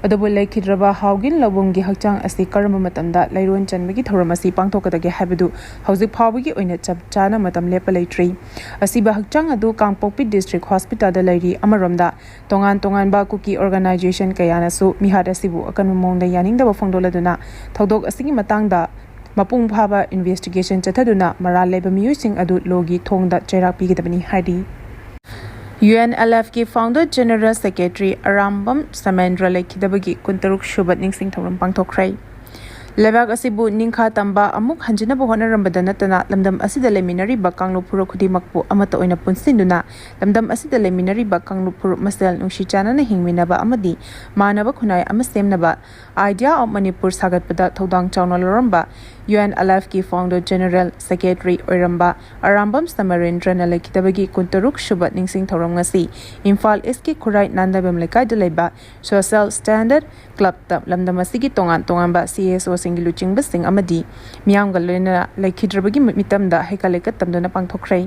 ꯑꯗꯨꯕꯨ ꯂꯩꯈꯤꯗ꯭ꯔꯕ ꯍꯥꯎꯒꯤꯟ ꯂꯧꯕꯨꯝꯒꯤ ꯍꯛꯆꯥꯡ ꯑꯁꯤ ꯀꯔꯝꯕ ꯃꯇꯝꯗ ꯂꯩꯔꯣꯟ ꯆꯟꯕꯒꯤ ꯊꯧꯔꯝ ꯑꯁꯤ ꯄꯥꯡꯊꯣꯛꯀꯗꯒꯦ ꯍꯥꯏꯕꯗꯨ ꯍꯧꯖꯤꯛ ꯐꯥꯎꯕꯒꯤ ꯑꯣꯏꯅ ꯆꯞ ꯆꯥꯅ ꯃꯇꯝ ꯂꯦꯞꯄ ꯂꯩꯇ꯭ꯔꯤ꯫ ꯑꯁꯤꯕ ꯍꯛꯆꯥꯡ ꯑꯗꯨ ꯀꯥꯡꯄꯣꯛꯄꯤ ꯗꯤꯁꯇ꯭ꯔꯤꯛ ꯍꯣꯁꯄꯤꯇꯥꯜꯗ ꯂꯩꯔꯤ꯫ ꯑꯃꯔꯣꯝꯗ, ꯇꯣꯉꯥꯟ ꯇꯣꯉꯥꯟꯕ ꯀꯨꯀꯤ ꯑꯣꯔꯒꯅꯥꯏꯖꯦꯁꯟ ꯀꯌꯥꯅꯁꯨ ꯃꯤꯍꯥꯠ ꯑꯁꯤꯕꯨ ꯑꯀꯟꯕ ꯃꯑꯣꯡꯗ ꯌꯥꯅꯤꯡꯗꯕ ꯐꯣꯡꯗꯣꯛꯂꯗꯨꯅ ꯊꯧꯗꯣꯛ ꯑꯁꯤꯒꯤ ꯃꯇꯥꯡꯗ ꯃꯄꯨꯡ ꯐꯥꯕ ꯏꯟꯚꯦꯁꯇꯤꯒꯦꯁꯟ ꯆꯠꯊꯗꯨꯅ ꯃꯔꯥꯜ ꯂꯩꯕ ꯃꯤꯑꯣꯏꯁꯤꯡ ꯑꯗꯨ ꯂꯣꯒꯤ ꯊꯣꯡꯗ ꯆꯩꯔꯥꯛ ꯄꯤꯒꯗꯕꯅꯤ ꯍꯥꯏꯔꯤ꯫ ꯌꯨ ꯑꯦꯟ ꯑꯦꯜ ꯑꯦꯐꯀꯤ founder general secretary Arambam Samarendra ꯂꯩꯈꯤꯗꯕꯒꯤ ꯀꯨꯟꯇꯔꯨꯛ ꯁꯨꯕ ꯅꯤꯡꯁꯤꯡ ꯊꯧꯔꯝ ꯄꯥꯡꯊꯣꯛꯈ꯭ꯔꯦ꯫ ꯂꯩꯕꯥꯛ ꯑꯁꯤꯕꯨ ꯅꯤꯡꯈꯥ ꯇꯝꯕ ꯑꯃꯨꯛ ꯍꯟꯖꯤꯟꯅꯕ ꯍꯣꯠꯅꯔꯝꯕꯗ ꯅꯠꯇꯅ ꯂꯝꯗꯝ ꯑꯁꯤꯗ ꯂꯩꯃꯤꯟꯅꯔꯤꯕ ꯀꯥꯡꯂꯨꯞ ꯐꯨꯔꯨꯞ ꯈꯨꯗꯤꯡꯃꯛꯄꯨ ꯑꯃꯠꯇ ꯑꯣꯏꯅ ꯄꯨꯟꯁꯤꯟꯗꯨꯅ ꯂꯝꯗꯝ ꯑꯁꯤꯗ ꯂꯩꯃꯤꯟꯅꯔꯤꯕ ꯀꯥꯡꯂꯨꯞ ꯐꯨꯔꯨꯞ ꯃꯁꯦꯜ ꯅꯨꯡꯁꯤ ꯆꯥꯟꯅꯅ ꯍꯤꯡꯃꯤꯟꯅꯕ ꯑꯃꯗꯤ ꯃꯥꯟꯅꯕ ꯈꯨꯟꯅꯥꯏ ꯑꯃ ꯁꯦꯝꯅꯕ Idea of Manipur ꯁꯥꯒꯠꯄꯗ ꯊꯧꯗꯥꯡ ꯆꯥꯎꯅ ꯂꯧꯔꯝꯕ ꯌꯨ ꯑꯦꯟ ꯑꯦꯜ ꯑꯦꯐꯀꯤ ꯐꯥꯎꯟꯗꯔ ꯖꯦꯅꯔꯦꯜ ꯁꯦꯀ꯭ꯔꯦꯇꯔꯤ ꯑꯣꯏꯔꯝꯕ ꯑꯔꯥꯝꯕꯝ ꯁꯃꯔꯦꯟꯗ꯭ꯔꯅ ꯂꯩꯈꯤꯗꯕꯒꯤ ꯀꯨꯟꯇꯔꯨꯛ ꯁꯨꯕ ꯅꯤꯡꯁꯤꯡ ꯊꯧꯔꯝ ꯉꯁꯤ ꯏꯝꯐꯥꯜ ꯏꯁꯀꯤ ꯈꯨꯔꯥꯏ ꯅꯥꯟꯗꯥꯏꯕꯝ ꯂꯩꯀꯥꯏꯗ ꯂꯩꯕ ꯁꯣꯁꯤꯌꯦꯜ ꯁ꯭ꯇꯦꯟꯗꯔꯗ ꯀ꯭ꯂꯕꯇ ꯂꯝꯗꯝ ꯑꯁꯤꯒꯤ ꯇꯣꯉꯥꯟ ꯇꯣꯉꯥꯟꯕ ꯁꯤ ꯑꯦꯁ ꯑꯣꯁꯤꯡꯒꯤ ꯂꯨꯆꯤꯡꯕꯁꯤꯡ ꯑꯃꯗꯤ ꯃꯤꯌꯥꯝꯒ ꯂꯣꯏꯅꯅ ꯂꯩꯈꯤꯗ꯭ꯔꯕꯒꯤ ꯃꯤꯇꯝꯗ ꯍꯩꯀꯥ ꯂꯩꯀꯠ ꯇꯝꯗꯨꯅ ꯄꯥꯡꯊꯣꯛꯈ꯭ꯔꯦ꯫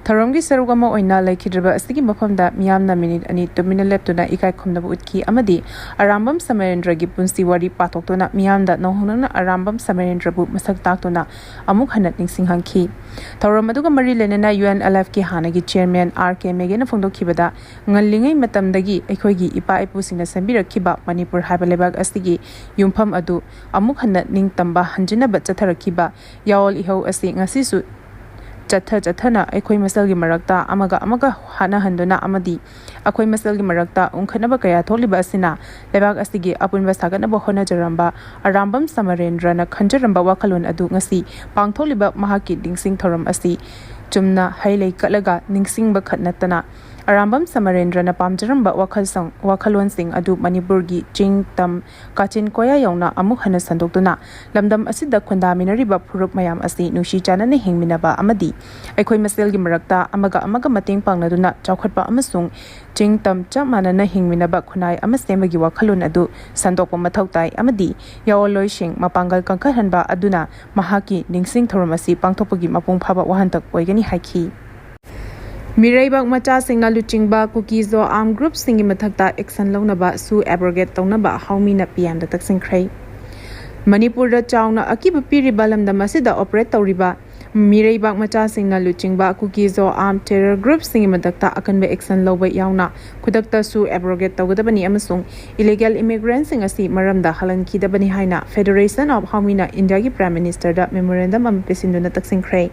ꯊꯧꯔꯝꯒꯤ ꯁꯔꯨꯛ ꯑꯃ ꯑꯣꯏꯅ ꯂꯩꯈꯤꯗ꯭ꯔꯕ ꯑꯁꯤꯒꯤ ꯃꯐꯝꯗ ꯃꯤꯌꯥꯝꯅ ꯃꯤꯅꯤꯠ ꯑꯅꯤ ꯇꯨꯃꯤꯟꯅ ꯂꯦꯞꯇꯨꯅ ꯏꯀꯥꯏ ꯈꯨꯝꯅꯕ ꯎꯠꯈꯤ ꯑꯃꯗꯤ ꯑꯔꯥꯝꯕꯝ ꯁꯃꯔꯦꯟꯗ꯭ꯔꯒꯤ ꯄꯨꯟꯁꯤ ꯋꯥꯔꯤ ꯄꯥꯊꯣꯛꯇꯨꯅ ꯃꯤꯌꯥꯝꯗ ꯅꯧꯍꯧꯅꯅ ꯑꯔꯥꯝꯕꯝ ꯁꯃꯔꯦꯟꯗ꯭ꯔꯕꯨ ꯃꯁꯛ ꯇꯥꯛꯇꯨꯅ ꯑꯃꯨꯛ ꯍꯟꯅ ꯅꯤꯡꯁꯤꯡꯍꯟꯈꯤ꯫ ꯊꯧꯔꯝ ꯑꯗꯨꯒ ꯃꯔꯤ ꯂꯩꯅꯅ ꯌꯨ ꯑꯦꯟ ꯑꯦꯜ ꯑꯦꯐꯀꯤ ꯍꯥꯟꯅꯒꯤ ꯆꯤꯌꯔꯃꯦꯟ ꯑꯥꯔ ꯀꯦ ꯃꯦꯒꯦꯅ ꯐꯣꯡꯗꯣꯛꯈꯤꯕꯗ, ꯉꯜꯂꯤꯉꯩ ꯃꯇꯝꯗꯒꯤ ꯑꯩꯈꯣꯏꯒꯤ ꯏꯄꯥ ꯏꯄꯨꯁꯤꯡꯅ ꯁꯦꯝꯕꯤꯔꯛꯈꯤꯕ ꯃꯅꯤꯄꯨꯔ ꯍꯥꯏꯕ ꯂꯩꯕꯥꯛ ꯑꯁꯤꯒꯤ ꯌꯨꯝꯐꯝ ꯑꯗꯨ ꯑꯃꯨꯛ ꯍꯟꯅ ꯅꯤꯡꯇꯝꯕ ꯍꯟꯖꯤꯟꯅꯕ ꯆꯠꯊꯔꯛꯈꯤꯕ ꯌꯥꯑꯣꯜ ꯏꯍꯧ ꯑꯁꯤ ꯉꯁꯤꯁꯨ ꯆꯠꯊ ꯆꯠꯊꯅ ꯑꯩꯈꯣꯏ ꯃꯁꯦꯜꯒꯤ ꯃꯔꯛꯇ ꯑꯃꯒ ꯑꯃꯒ ꯍꯥꯠꯅꯍꯟꯗꯨꯅ ꯑꯃꯗꯤ ꯑꯩꯈꯣꯏ ꯃꯁꯦꯜꯒꯤ ꯃꯔꯛꯇ ꯎꯪꯈꯠꯅꯕ ꯀꯌꯥ ꯊꯣꯛꯂꯤꯕ ꯑꯁꯤꯅ ꯂꯩꯕꯥꯛ ꯑꯁꯤꯒꯤ ꯑꯄꯨꯟꯕ ꯁꯥꯒꯠꯅꯕ ꯍꯣꯠꯅꯖꯔꯝꯕ ꯑꯔꯥꯝꯕꯝ ꯁꯃꯔꯦꯟꯗ꯭ꯔꯅ ꯈꯟꯖꯔꯝꯕ ꯋꯥꯈꯜꯂꯣꯟ ꯑꯗꯨ ꯉꯁꯤ ꯄꯥꯡꯊꯣꯛꯂꯤꯕ ꯃꯍꯥꯛꯀꯤ ꯅꯤꯡꯁꯤꯡ ꯊꯧꯔꯝ ꯑꯁꯤ ꯆꯨꯝꯅ ꯍꯩ ꯂꯩ ꯀꯠꯂꯒ ꯅꯤꯡꯁꯤꯡꯕ ꯈꯛ ꯅꯠꯇꯅ ꯑꯔꯥꯝꯕꯝ ꯁꯃꯔꯦꯟꯗ꯭ꯔꯅ ꯄꯥꯝꯖꯔꯝꯕ ꯋꯥꯈꯜꯁꯪ-, ꯋꯥꯈꯜꯂꯣꯟꯁꯤꯡ ꯑꯗꯨ ꯃꯅꯤꯄꯨꯔꯒꯤ ꯆꯤꯡ, ꯇꯝ, ꯀꯥꯆꯤꯟ ꯀꯣꯌꯥ ꯌꯧꯅ ꯑꯃꯨꯛ ꯍꯟꯅ ꯁꯟꯗꯣꯛꯇꯨꯅ ꯂꯝꯗꯝ ꯑꯁꯤꯗ ꯈꯨꯟꯗꯥꯃꯤꯟꯅꯔꯤꯕ ꯐꯨꯔꯨꯞ ꯃꯌꯥꯝ ꯑꯁꯤ ꯅꯨꯡꯁꯤ ꯆꯥꯟꯅꯅ ꯍꯤꯡꯃꯤꯟꯅꯕ ꯑꯃꯗꯤ ꯑꯩꯈꯣꯏ ꯃꯁꯦꯜꯒꯤ ꯃꯔꯛꯇ ꯑꯃꯒ ꯑꯃꯒ ꯃꯇꯦꯡ ꯄꯥꯡꯅꯗꯨꯅ ꯆꯥꯎꯈꯠꯄ ꯑꯃꯁꯨꯡ ꯆꯤꯡ ꯇꯝ ꯆꯞ ꯃꯥꯟꯅꯅ ꯍꯤꯡꯃꯤꯟꯅꯕ ꯈꯨꯟꯅꯥꯏ ꯑꯃ ꯁꯦꯝꯕꯒꯤ ꯋꯥꯈꯜꯂꯣꯟ ꯑꯗꯨ ꯁꯟꯗꯣꯛꯄ ꯃꯊꯧ ꯇꯥꯏ ꯑꯃꯗꯤ ꯌꯥꯑꯣꯟꯂꯣꯏꯁꯤꯡ ꯃꯄꯥꯡꯒꯜ ꯀꯟꯈꯠꯍꯟꯕ ꯑꯗꯨꯅ ꯃꯍꯥꯛꯀꯤ ꯅꯤꯡꯁꯤꯡ ꯊꯧꯔꯝ ꯑꯁꯤ ꯄꯥꯡꯊꯣꯛꯄꯒꯤ ꯃꯄꯨꯡ ꯐꯥꯕ ꯋꯥꯍꯟꯊꯣꯛ ꯑꯣꯏꯒꯅꯤ ꯍꯥꯏꯈꯤ꯫ ꯃꯤꯔꯩꯕꯥꯛ ꯃꯆꯥꯁꯤꯡꯅ ꯂꯨꯆꯤꯡꯕ ꯀꯨꯀꯤ ꯖꯣ ꯑꯥꯔꯝ ꯒ꯭ꯔꯨꯞꯁꯤꯡꯒꯤ ꯃꯊꯛꯇ ꯑꯦꯛꯁꯟ ꯂꯧꯅꯕ ꯁꯨ ꯑꯦꯕ꯭ꯔꯣꯒꯦꯠ ꯇꯧꯅꯕ ꯍꯥꯎꯃꯤꯅ ꯄꯤꯌꯥꯟꯗ ꯇꯛꯁꯤꯟꯈ꯭ꯔꯦ꯫ ꯃꯅꯤꯄꯨꯔꯗ ꯆꯥꯎꯅ ꯑꯀꯤꯕ ꯄꯤꯔꯤꯕ ꯂꯝꯗꯝ ꯑꯁꯤꯗ ꯑꯣꯄꯔꯦꯠ ꯇꯧꯔꯤꯕ ꯃꯤꯔꯩꯕꯥꯛ ꯃꯆꯥꯁꯤꯡꯅ ꯂꯨꯆꯤꯡꯕ ꯀꯨꯀꯤ ꯖꯣ ꯑꯥꯔꯝ ꯇꯦꯔꯔ ꯒ꯭ꯔꯨꯞꯁꯤꯡꯒꯤ ꯃꯊꯛꯇ ꯑꯀꯟꯕ ꯑꯦꯛꯁꯟ ꯂꯧꯕ ꯌꯥꯎꯅ ꯈꯨꯗꯛꯇꯁꯨ ꯑꯦꯕ꯭ꯔꯣꯒꯦꯠ ꯇꯧꯒꯗꯕꯅꯤ ꯑꯃꯁꯨꯡ ꯏꯂꯤꯒꯦꯜ ꯏꯃꯤꯒ꯭ꯔꯦꯟꯠꯁꯤꯡ ꯑꯁꯤ ꯃꯔꯝꯗ ꯍꯜꯍꯟꯈꯤꯗꯕꯅꯤ ꯍꯥꯏꯅ ꯐꯦꯗꯔꯦꯁꯟ ꯑꯣꯐ ꯍꯥꯎꯃꯤꯅ ꯏꯟꯗꯤꯌꯥꯒꯤ ꯄ꯭ꯔꯥꯏꯝ ꯃꯤꯅꯤꯁꯇꯔꯗ ꯃꯦꯃꯣꯔꯦꯟꯗꯝ ꯑꯃ ꯄꯤꯁꯤꯟꯗꯨꯅ ꯇꯛꯁꯤꯟꯈ꯭ꯔꯦ꯫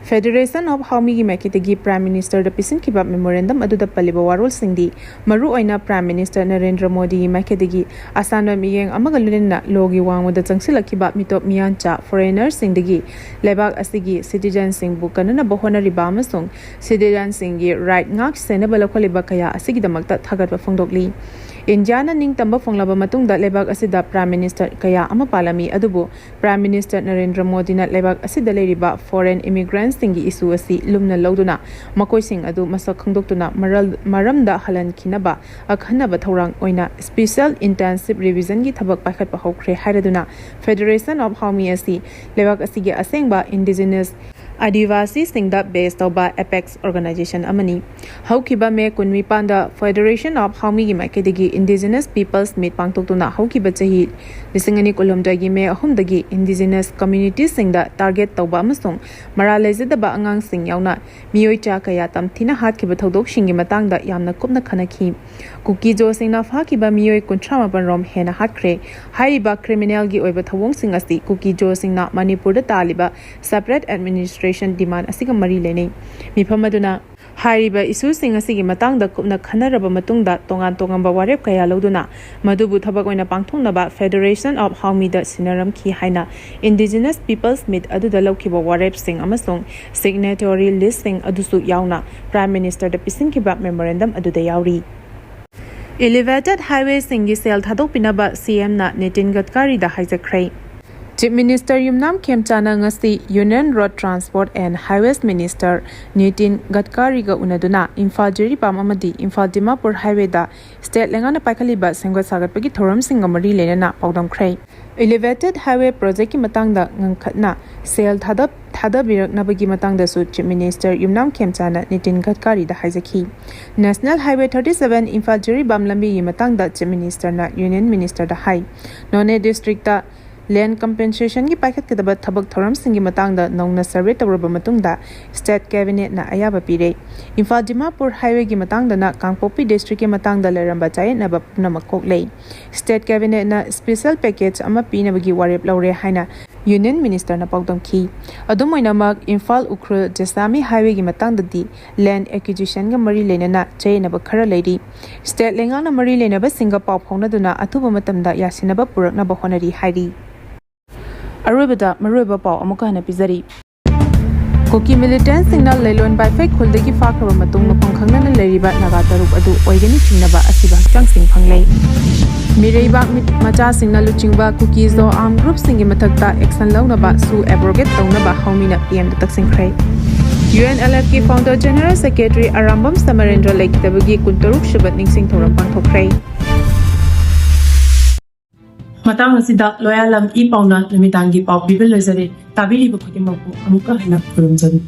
ꯐꯦꯗꯔꯦꯁꯟ ꯑꯣꯐ ꯍꯥꯎꯃꯤꯒꯤ ꯃꯥꯏꯀꯩꯗꯒꯤ ꯄ꯭ꯔꯥꯏꯝ ꯃꯤꯅꯤꯁꯇꯔꯗ ꯄꯤꯁꯤꯟꯈꯤꯕ ꯃꯦꯃꯣꯔꯦꯟꯗꯝ ꯑꯗꯨꯗ ꯄꯜꯂꯤꯕ ꯋꯥꯔꯣꯜꯁꯤꯡꯗꯤ ꯃꯔꯨꯑꯣꯏꯅ ꯄ꯭ꯔꯥꯏꯝ ꯃꯤꯅꯤꯁꯇꯔ ꯅꯔꯦꯟꯗ꯭ꯔ ꯃꯣꯗꯤꯒꯤ ꯃꯥꯏꯀꯩꯗꯒꯤ ꯑꯁꯥꯟꯕ ꯃꯤꯠꯌꯦꯡ ꯑꯃꯒ ꯂꯣꯏꯅꯅ ꯂꯣꯒꯤ ꯋꯥꯡꯃꯗ ꯆꯪꯁꯤꯜꯂꯛꯈꯤꯕ ꯃꯤꯇꯣꯞ ꯃꯤꯌꯥꯟꯆꯥ ꯐꯣꯔꯦꯅꯔꯁꯤꯡꯗꯒꯤ ꯂꯩꯕꯥꯛ ꯑꯁꯤꯒꯤ ꯁꯤꯇꯤꯖꯟꯁꯤꯡꯕꯨ ꯀꯟꯅꯅꯕ ꯍꯣꯠꯅꯔꯤꯕ ꯑꯃꯁꯨꯡ ꯁꯤꯇꯤꯖꯟꯁꯤꯡꯒꯤ ꯔꯥꯏꯠ ꯉꯥꯛ ꯁꯦꯟꯅꯕ ꯂꯧꯈꯠꯂꯤꯕ ꯀꯌꯥ ꯑꯁꯤꯒꯤꯗꯃꯛꯇ ꯊꯥꯒꯠꯄ ꯐꯣꯡꯗꯣꯛꯂꯤ꯫ ꯏꯟꯗꯤꯌꯥꯅ ꯅꯤꯡꯇꯝꯕ ꯐꯪꯂꯕ ꯃꯇꯨꯡꯗ ꯂꯩꯕꯥꯛ ꯑꯁꯤꯗ ꯄ꯭ꯔꯥꯏꯝ ꯃꯤꯅꯤꯁꯇꯔ ꯀꯌꯥ ꯑꯃ ꯄꯥꯜꯂꯝꯃꯤ, ꯑꯗꯨꯕꯨ ꯄ꯭ꯔꯥꯏꯝ ꯃꯤꯅꯤꯁꯇꯔ ꯅꯔꯦꯟꯗ꯭ꯔ ꯃꯣꯗꯤꯅ ꯂꯩꯕꯥꯛ ꯑꯁꯤꯗ ꯂꯩꯔꯤꯕ ꯐꯣꯔꯦꯟ ꯏꯃꯤꯒ꯭ꯔꯦꯟꯠꯁꯤꯡꯒꯤ ꯏꯁꯨ ꯑꯁꯤ ꯂꯨꯝꯅ ꯂꯧꯗꯨꯅ ꯃꯈꯣꯏꯁꯤꯡ ꯑꯗꯨ ꯃꯁꯛ ꯈꯪꯗꯣꯛꯇꯨꯅ ꯃꯔꯜ-, ꯃꯔꯝꯗ ꯍꯜꯍꯟꯈꯤꯅꯕ ꯑꯈꯟꯅꯕ ꯊꯧꯔꯥꯡ ꯑꯣꯏꯅ ꯁ꯭ꯄꯦꯁꯤꯌꯦꯜ ꯏꯟꯇꯦꯟꯁꯤꯚ ꯔꯤꯚꯤꯖꯟꯒꯤ ꯊꯕꯛ ꯄꯥꯏꯈꯠꯄ ꯍꯧꯈ꯭ꯔꯦ ꯍꯥꯏꯔꯗꯨꯅ ꯐꯦꯗꯔꯦꯁꯟ ꯑꯣꯐ ꯍꯥꯎꯃꯤ ꯑꯁꯤ ꯂꯩꯕꯥꯛ ꯑꯁꯤꯒꯤ ꯑꯁꯦꯡꯕ ꯏꯟꯗꯤꯖꯤꯅꯁ ꯑꯥꯗꯤꯋꯥꯁꯤꯁꯤꯡꯗ ꯕꯦꯁ ꯇꯧꯕ ꯑꯦꯄꯦꯛꯁ ꯑꯣꯔꯒꯅꯥꯏꯖꯦꯁꯟ ꯑꯃꯅꯤ꯫ ꯍꯧꯈꯤꯕ ꯃꯦ ꯀꯨꯟꯅꯤꯄꯥꯟꯗ ꯐꯦꯗꯔꯦꯁꯟ ꯑꯣꯐ ꯍꯥꯎꯃꯤꯒꯤ ꯃꯥꯏꯀꯩꯗꯒꯤ ꯏꯟꯗꯤꯖꯤꯅꯁ ꯄꯤꯄꯜꯁ ꯃꯤꯠ ꯄꯥꯡꯊꯣꯛꯇꯨꯅ ꯍꯧꯈꯤꯕ ꯆꯍꯤ ꯂꯤꯁꯤꯡ ꯑꯅꯤ ꯀꯨꯟꯍꯨꯝꯗꯣꯏꯒꯤ ꯃꯦ ꯑꯍꯨꯝꯗꯒꯤ ꯏꯟꯗꯤꯖꯤꯅꯁ ꯀꯝꯃ꯭ꯌꯨꯅꯤꯇꯤꯁꯤꯡꯗ ꯇꯥꯔꯒꯦꯠ ꯇꯧꯕ ꯑꯃꯁꯨꯡ ꯃꯔꯥꯜ ꯂꯩꯖꯗꯕ ꯑꯉꯥꯡꯁꯤꯡ ꯌꯥꯎꯅ ꯃꯤꯑꯣꯏ ꯆꯥ ꯀꯌꯥ ꯇꯝꯊꯤꯅ ꯍꯥꯠꯈꯤꯕ ꯊꯧꯗꯣꯛꯁꯤꯡꯒꯤ ꯃꯇꯥꯡꯗ ꯌꯥꯝꯅ ꯀꯨꯞꯅ ꯈꯟꯅꯈꯤ꯫ ꯀꯨꯀꯤ ꯖꯣꯁꯤꯡꯅ ꯐꯥꯈꯤꯕ ꯃꯤꯑꯣꯏ ꯀꯨꯟꯊ꯭ꯔꯥ ꯃꯥꯄꯟ ꯔꯣꯝ ꯍꯦꯟꯅ ꯍꯥꯠꯈ꯭ꯔꯦ꯫ ꯍꯥꯏꯔꯤꯕ ꯀ꯭ꯔꯤꯃꯤꯅꯦꯜꯒꯤ ꯑꯣꯏꯕ ꯊꯧꯑꯣꯡꯁꯤꯡ ꯑꯁꯤ ꯀꯨꯀꯤ ꯖꯣꯁꯤꯡꯅ ꯃꯅꯤꯄꯨꯔꯗ ꯇꯥꯜꯂꯤꯕ ꯁꯦꯄꯔꯦꯠ ꯑꯦꯗꯃꯤꯅꯤꯁꯇ꯭ꯔꯦꯁꯟ ꯐꯦꯗꯔꯦꯁꯟ ꯗꯤꯃꯥꯟ ꯑꯁꯤꯒ ꯃꯔꯤ ꯂꯩꯅꯩ꯫ ꯃꯤꯐꯝ ꯑꯗꯨꯅ ꯍꯥꯏꯔꯤꯕ ꯏꯁꯨꯁꯤꯡ ꯑꯁꯤꯒꯤ ꯃꯇꯥꯡꯗ ꯀꯨꯞꯅ ꯈꯟꯅꯔꯕ ꯃꯇꯨꯡꯗ ꯇꯣꯉꯥꯟ ꯇꯣꯉꯥꯟꯕ ꯋꯥꯔꯦꯞ ꯀꯌꯥ ꯂꯧꯗꯨꯅ ꯃꯗꯨꯕꯨ ꯊꯕꯛ ꯑꯣꯏꯅ ꯄꯥꯡꯊꯣꯛꯅꯕ Federation of Hawmiꯗ ꯁꯤꯟꯅꯔꯝꯈꯤ ꯍꯥꯏꯅ Indigenous Peoples Meet ꯑꯗꯨꯗ ꯂꯧꯈꯤꯕ ꯋꯥꯔꯦꯞꯁꯤꯡ ꯑꯃꯁꯨꯡ ꯁꯤꯒꯅꯦꯇꯣꯔꯤ ꯂꯤꯁꯁꯤꯡ ꯑꯗꯨꯁꯨ ꯌꯥꯎꯅ ꯄ꯭ꯔꯥꯏꯝ ꯃꯤꯅꯤꯁꯇꯔꯗ ꯄꯤꯁꯤꯟꯈꯤꯕ ꯃꯦꯃꯣꯔꯦꯟꯗꯝ ꯑꯗꯨꯗ ꯌꯥꯎꯔꯤ꯫ ꯏꯂꯤꯚꯦꯇꯦꯠ ꯍꯥꯏꯋꯦꯁꯤꯡꯒꯤ ꯁꯦꯜ ꯊꯥꯗꯣꯛꯄꯤꯅꯕ ꯁꯤꯑꯦꯝꯅ ꯅꯤꯇꯤꯟ ꯒꯗꯀꯥꯔꯤꯗ ꯍꯥꯏꯖꯈ꯭ꯔꯦ꯫ ꯆꯤꯐ ꯃꯤꯅꯤꯁꯇꯔ ꯌꯨꯝꯅꯥꯝ ꯈꯦꯝꯆꯥꯅ ꯉꯁꯤ union road transport and highways minister Nitin ꯒꯗꯀꯥꯔꯤꯒ ꯎꯅꯗꯨꯅ ꯏꯝꯐꯥꯜ ꯖꯤꯔꯤꯕꯥꯝ ꯑꯃꯗꯤ ꯏꯝꯐꯥꯜ ꯗꯤꯃꯥꯄꯨꯔ ꯍꯥꯏꯋꯦꯗ ꯁ꯭ꯇꯦꯠ ꯂꯩꯉꯥꯛꯅ ꯄꯥꯏꯈꯠꯂꯤꯕ ꯁꯦꯝꯒꯠ ꯁꯥꯒꯠꯄꯒꯤ ꯊꯧꯔꯝꯁꯤꯡꯒ ꯃꯔꯤ ꯂꯩꯅꯅ ꯄꯥꯎꯗꯝꯈ꯭ꯔꯦ꯫ ꯏꯂꯤꯚꯦꯇꯦꯠ ꯍꯥꯏꯋꯦ ꯄ꯭ꯔꯣꯖꯦꯛꯀꯤ ꯃꯇꯥꯡꯗ ꯉꯟꯈꯠꯅ ꯁꯦꯜ ꯊꯥꯗ-, ꯊꯥꯗꯕꯤꯔꯛꯅꯕꯒꯤ ꯃꯇꯥꯡꯗꯁꯨ ꯆꯤꯐ ꯃꯤꯅꯤꯁꯇꯔ ꯌꯨꯝꯅꯥꯝ ꯈꯦꯝꯆꯥꯅ ꯅꯤꯇꯤꯟ ꯒꯗꯀꯥꯔꯤꯗ ꯍꯥꯏꯖꯈꯤ꯫ National highway thirty seven Imphal Jiribam ꯂꯝꯕꯤꯒꯤ ꯃꯇꯥꯡꯗ ꯆꯤꯐ ꯃꯤꯅꯤꯁꯇꯔꯅ ꯌꯨꯅꯤꯌꯟ ꯃꯤꯅꯤꯁꯇꯔꯗ ꯍꯥꯏ꯫ ꯅꯣꯅꯦ ꯗꯤꯁꯇ꯭ꯔꯤꯛꯇ ꯂꯦꯟ ꯀꯝꯄꯦꯟꯁꯦꯁꯟꯒꯤ ꯄꯥꯏꯈꯠꯀꯗꯕ ꯊꯕꯛ ꯊꯧꯔꯝꯁꯤꯡꯒꯤ ꯃꯇꯥꯡꯗ ꯅꯧꯅ ꯁꯔꯚꯦ ꯇꯧꯔꯕ ꯃꯇꯨꯡꯗ ꯁ꯭ꯇꯦꯠ ꯀꯦꯕꯤꯅꯦꯠꯅ ꯑꯌꯥꯕ ꯄꯤꯔꯦ꯫ ꯏꯝꯐꯥꯜ ꯗꯤꯃꯥꯄꯨꯔ ꯍꯥꯏꯋꯦꯒꯤ ꯃꯇꯥꯡꯗꯅ ꯀꯥꯡꯄꯣꯛꯄꯤ ꯗꯤꯁꯇ꯭ꯔꯤꯛꯀꯤ ꯃꯇꯥꯡꯗ ꯂꯩꯔꯝꯕ ꯆꯌꯦꯠꯅꯕ ꯄꯨꯝꯅꯃꯛ ꯀꯣꯛꯂꯦ꯫ ꯁ꯭ꯇꯦꯠ ꯀꯦꯕꯤꯅꯦꯠꯅ ꯁ꯭ꯄꯦꯁꯦꯜ ꯄꯦꯀꯦꯖ ꯑꯃ ꯄꯤꯅꯕꯒꯤ ꯋꯥꯔꯦꯞ ꯂꯧꯔꯦ ꯍꯥꯏꯅ ꯌꯨꯅꯤꯌꯟ ꯃꯤꯅꯤꯁꯇꯔꯅ ꯄꯥꯎꯗꯝꯈꯤ꯫ ꯑꯗꯨꯝ ꯑꯣꯏꯅꯃꯛ, ꯏꯝꯐꯥꯜ ꯎꯈ꯭ꯔꯨꯜ ꯖꯦꯁꯥꯃꯤ ꯍꯥꯏꯋꯦꯒꯤ ꯃꯇꯥꯡꯗꯗꯤ ꯂꯦꯟ ꯑꯦꯀ꯭ꯌꯨꯖꯤꯁꯟꯒ ꯃꯔꯤ ꯂꯩꯅꯅ ꯆꯌꯦꯠꯅꯕ ꯈꯔ ꯂꯩꯔꯤ꯫ ꯁ꯭ꯇꯦꯠ ꯂꯩꯉꯥꯛꯅ ꯃꯔꯤ ꯂꯩꯅꯕꯁꯤꯡꯒ ꯄꯥꯎ ꯐꯥꯎꯅꯗꯨꯅ ꯑꯊꯨꯕ ꯃꯇꯝꯗ ꯌꯥꯁꯤꯟꯅꯕ ꯄꯨꯔꯛꯅꯕ ꯍꯣꯠꯅꯔꯤ ꯍꯥꯏꯔꯤ꯫ ꯑꯔꯣꯏꯕꯗ ꯃꯔꯨꯑꯣꯏꯕ ꯄꯥꯎ ꯑꯃꯨꯛꯀ ꯍꯟꯅ ꯄꯤꯖꯔꯤ꯫ ꯀꯨꯀꯤ ꯃꯤꯂꯤꯇꯦꯟꯠꯁꯤꯡꯅ ꯂꯩꯂꯣꯟ ꯕꯥꯏꯐꯩ ꯈꯨꯜꯗꯒꯤ ꯐꯥꯈ꯭ꯔꯕ ꯃꯇꯨꯡ ꯃꯐꯝ ꯈꯪꯗꯅ ꯂꯩꯔꯤꯕ ꯅꯥꯒꯥ ꯇꯔꯨꯛ ꯑꯗꯨ ꯑꯣꯏꯒꯅꯤ ꯆꯤꯡꯅꯕ ꯑꯁꯤꯕ ꯍꯛꯆꯥꯡꯁꯤꯡ ꯐꯪꯂꯦ꯫ ꯃꯤꯔꯩꯕꯥꯛ ꯃꯤ-, ꯃꯆꯥꯁꯤꯡꯅ ꯂꯨꯆꯤꯡꯕ ꯀꯨꯀꯤ ꯖꯣ ꯑꯥꯔꯝ ꯒ꯭ꯔꯨꯞꯁꯤꯡꯒꯤ ꯃꯊꯛꯇ ꯑꯦꯛꯁꯟ ꯂꯧꯅꯕ ꯁꯨ ꯑꯦꯕ꯭ꯔꯣꯒꯦꯠ ꯇꯧꯅꯕ ꯍꯥꯎꯃꯤꯅ ꯄꯤ ꯑꯦꯝꯗ ꯇꯛꯁꯤꯟꯈ꯭ꯔꯦ꯫ ꯌꯨ ꯑꯦꯟ ꯑꯦꯜ ꯑꯦꯐꯀꯤ founder general secretary Arambam Samarendra ꯂꯩꯈꯤꯗꯕꯒꯤ ꯀꯨꯟꯇꯔꯨꯛ ꯁꯨꯕ ꯅꯤꯡꯁꯤꯡ ꯊꯧꯔꯝ ꯄꯥꯡꯊꯣꯛꯈ꯭ꯔꯦ꯫ ꯃꯇꯥꯡ ꯑꯁꯤꯗ ꯂꯣꯌꯥꯂꯝ ꯏ ꯄꯥꯎꯅ ꯅꯨꯃꯤꯗꯥꯡꯒꯤ ꯄꯥꯎ ꯄꯤꯕ ꯂꯣꯏꯖꯔꯦ꯫ ꯇꯥꯕꯤꯔꯤꯕ ꯈꯨꯗꯤꯡꯃꯛꯄꯨ ꯑꯃꯨꯛꯀ ꯍꯟꯅ ꯈꯨꯔꯨꯝꯖꯔꯤ꯫